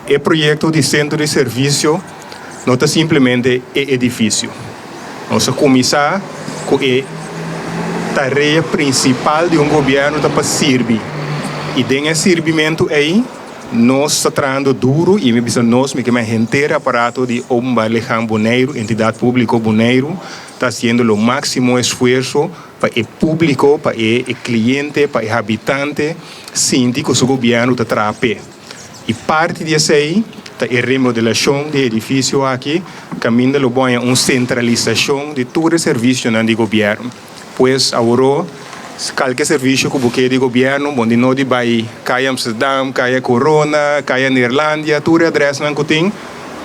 E proyekto di sentro di servisio no ta simplemente e edifisio. Nos a kuminsá ku e tarea prinsipal di un gobièrnu ta pa sirbi i den e sirbimentu ei nos ta trahando duru i mi bisa nos mi ke men henter e aparato di Openbaar Lichaam Boneiru, Entidat Públiko Boneiru, ta hasiendo lo máksimo esfuerso pa e públiko, pa e kliente, pa e habitante sinti ku su gobièrnu ta traha p'e. I parti di esei ta e remodelashon di e edifisio aki, kaminda lo bo haña un sentralisashon di tur e servisionan di gobièrnu. Pues aworó kalke servisio ku bo ke di gobièrnu, bo di no di bai Kaya Amsterdam, Kaya Korona, Kaya Neerlandia, tur e adrèsnan ku tin,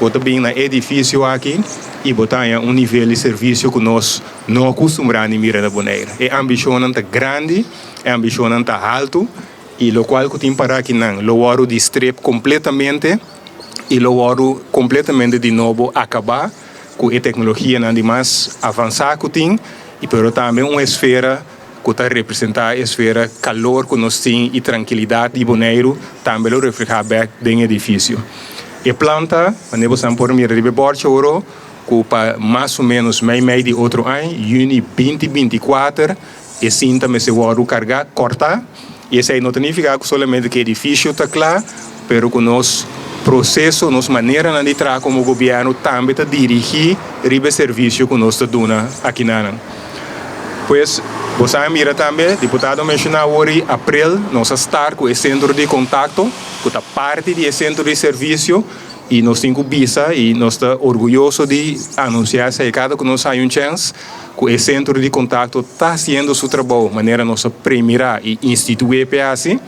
bo ta bin na e edifisio aki i bo ta haña un nivel di servisio ku nos no a kustumbrá ni mira na Bonaire. E ambishonnan ta grandi, e ambishonnan ta haltu. I lokual ku tin para akinan lo wòrdu di strep kompletamente i lo wòrdu kompletamente di nobo akabá ku e teknologianan di mas avansá ku tin i pero tambe un esfera ku ta representá e esfera kalor ku nos tin i trankilidat di Boneiru tambe lo reflehá bèk den e edifisio. E plan ta, manera bosan por mira riba e bòrchi oro, ku pa mas o ménos mei mei di otro aña, yüni 2024, E sinta mester wòrdu kargá, kòrtá, i esei no ta nifiká ku solamente ku e edifisio ta kla, pero ku nos proseso, nos maneranan di traha komo gobièrnu tambe ta dirigí riba e servisio ku nos ta duna akinanan. Pues, bo sa a mira tambe, diputado a menshoná awor i aprel nos a start ku e sentro di kontakto, ku ta parti di e sentro di servisio, i nos tin ku bisa i nos ta orguyoso di anunsiá esei kada ku nos haña un chèns. Ku e sentro di kontakto ta hasiendo su trabou manera nos a premirá i institué p'e hasi.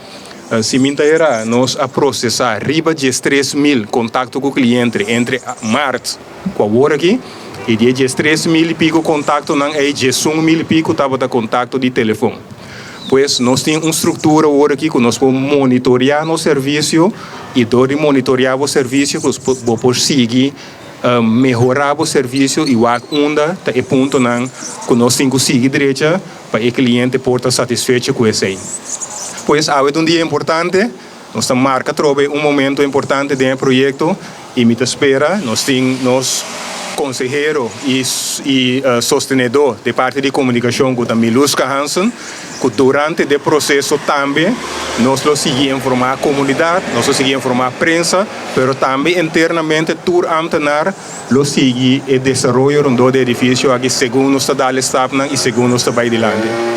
Si mi ta erá, nos a prosesá riba 13.000 kontakto ku kliente entre mart ku awor aki, i di e 13.000 i piko kontaktonan ei, 11.000 i piko tabata kontakto di telefon. Pues nos tin un struktura awor aki ku nos por monitoreá nos servisio i dor di monitoreá bo servisio bo por sigui Mehorá bo servisio i wak unda ta e puntonan ku nos tin ku sigui drecha pa e kliente por ta satisfecho ku esei. Pues awe ta un dia importante, nos ta marka atrobe un momento importante den e proyekto i mi ta spera nos tin nos konsehero i sostenedó di parti di komunikashon ku ta Miluska Hansen ku durante de proseso tambe nos lo sigui informá komunidat, nos lo sigui informá prensa. Pero tambe internamente tur ambtenaar lo sigui e desaroyo rondó di e edifisio aki segun nos ta dal e stapnan i segun nos ta bai dilanti.